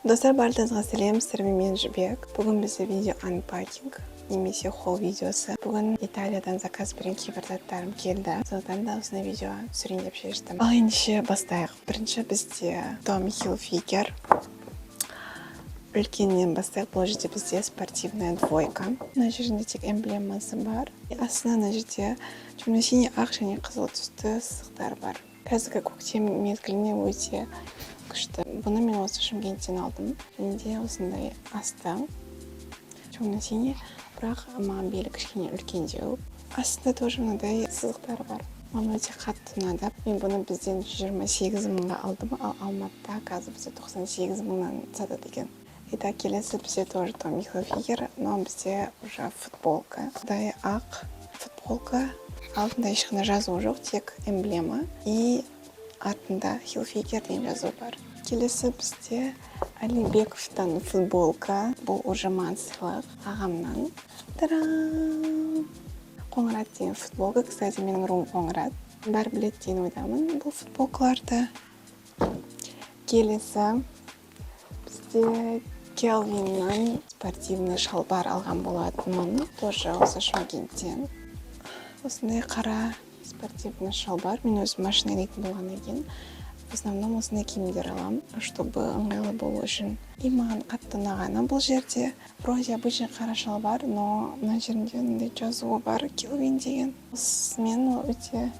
Достар, барлықтарыңызға сәлем! Сіздермен мен, Жібек. Бүгін бізде видео unpacking немесе haul видеосы. Бүгін Италиядан заказ берген кейбір заттарым келді, сондықтан да осындай видео түсірейін деп шештім. Ал ендеше бастайық. Бірінші бізде Tommy Hilfiger. Үлкеннен бастайық. Бұл жерде бізде спортивная двойка. Мына жерінде тек эмблемасы бар. И астына мына жерде темно синий, ақ және қызыл түсті сызықтар бар. Қазіргі көктем мезгіліне өте күшті. Бұны мен осы Шымкенттен алдым. Және де осындай асты темно синий, бірақ маған белі кішкене үлкендеу. Астында тоже мынадай сызықтар бар. Маған өте қатты ұнады. Мен бұны бізден 28 мыңға алдым, ал Алматыда қазір бізде 98 мыңнан сатады екен. Итак, келесі бізде тоже Tommy Hilfiger, но бізде уже футболка. Мындай ақ футболка. Алдында ешқандай жазуы жоқ, тек эмблема, и артында Hilfiger деген жазу бар. Келесі бізде Алибековтан футболка. Бұл уже маған сыйлық ағамнан. Тарам! Қоңырат деген футболка. Кстати, менің руым Қоңырат. Бәрі біледі деген ойдамын бұл футболкаларды. Келесі бізде Келвиннан спортивный шалбар алған болатынмын. Тоже осы Шымкенттен. Осындай қара спортивный шалбар. Мен өзім машина айдайтын болғаннан кейін в основном осындай киімдер аламын, чтобы ыңғайлы болу үшін. И маған қатты ұнағаны, бұл жерде вроде обычный қара шалбар, но мына жерінде мындай жазуы бар, Келвин деген. Осымен ол өте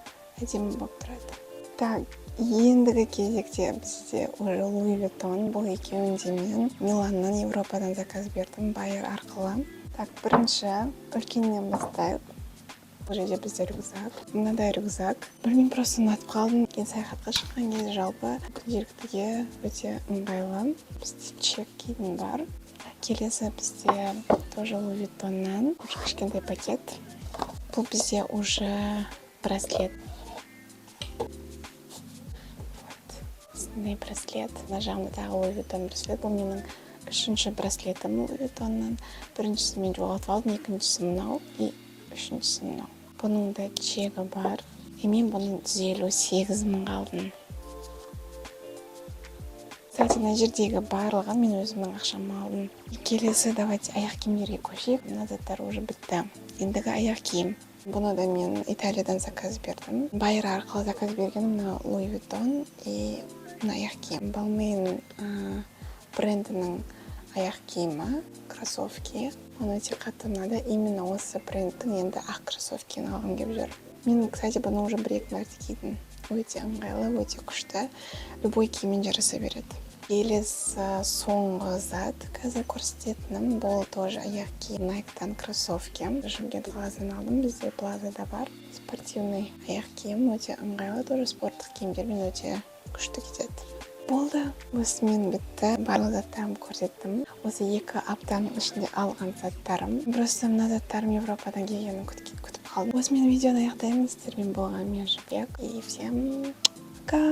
әдемі болып тұрады. Так, ендігі кезекте бізде уже Луи Виттон. Бұл екеуін де мен Миланнан, Европадан заказ бердім Байер арқылы. Так, бірінші үлкеннен бастайық. Бұл жерде бізде рюкзак, мынадай рюкзак. Білмеймін, просто ұнатып қалдым. Кейін саяхатқа шыққан кезде, жалпы күнделіктіге өте ыңғайлы. Бізде чек дейтін бар. Келесі бізде тоже Луи Виттоннан уже кішкентай пакет. Бұл бізде уже браслет. Вот осындай браслет. Мына жағында тағы Луи Виттон браслет. Бұл менің үшінші браслетім Луи Виттоннан. Біріншісін мен жоғалтып алдым, екіншісі мынау и үшіншісі мынау. Бұның да чегі бар. И мен бұны 158 мыңға алдым. Кстати, мына жердегі барлығын мен өзімнің ақшама алдым. И келесі давайте аяқ киімдерге көшейік. Мына заттар уже бітті, ендігі аяқ киім. Бұны да мен Италиядан заказ бердім, Байер арқылы заказ берген. Мына Луи Виттон и мына аяқ киім Балмейн брендінің аяқ киімі, кроссовки. Маған өте қатты ұнады. Именно осы брендтің енді ақ кроссовкиін алғым келіп жүр. Мен, кстати, бұны уже бір екі мәрте кидім. Өте ыңғайлы, өте күшті, любой киіммен жараса береді. Келесі, соңғы зат қазір көрсететінім, бұл тоже аяқ киім, Найктан кроссовки. Шымкент қаласынан алдым, бізде плазада бар. Спортивный аяқ киім, өте ыңғайлы, тоже спорттық киімдермен өте күшті кетеді. Болды, осымен бітті. Барлық заттарымды көрсеттім. Осы 2 аптаның ішінде алған заттарым. Просто мына заттарым Европадан келгенін күтіп қалдым. Осымен видеоны аяқтаймын. Сіздермен болған мен, Жібек, и всем пока!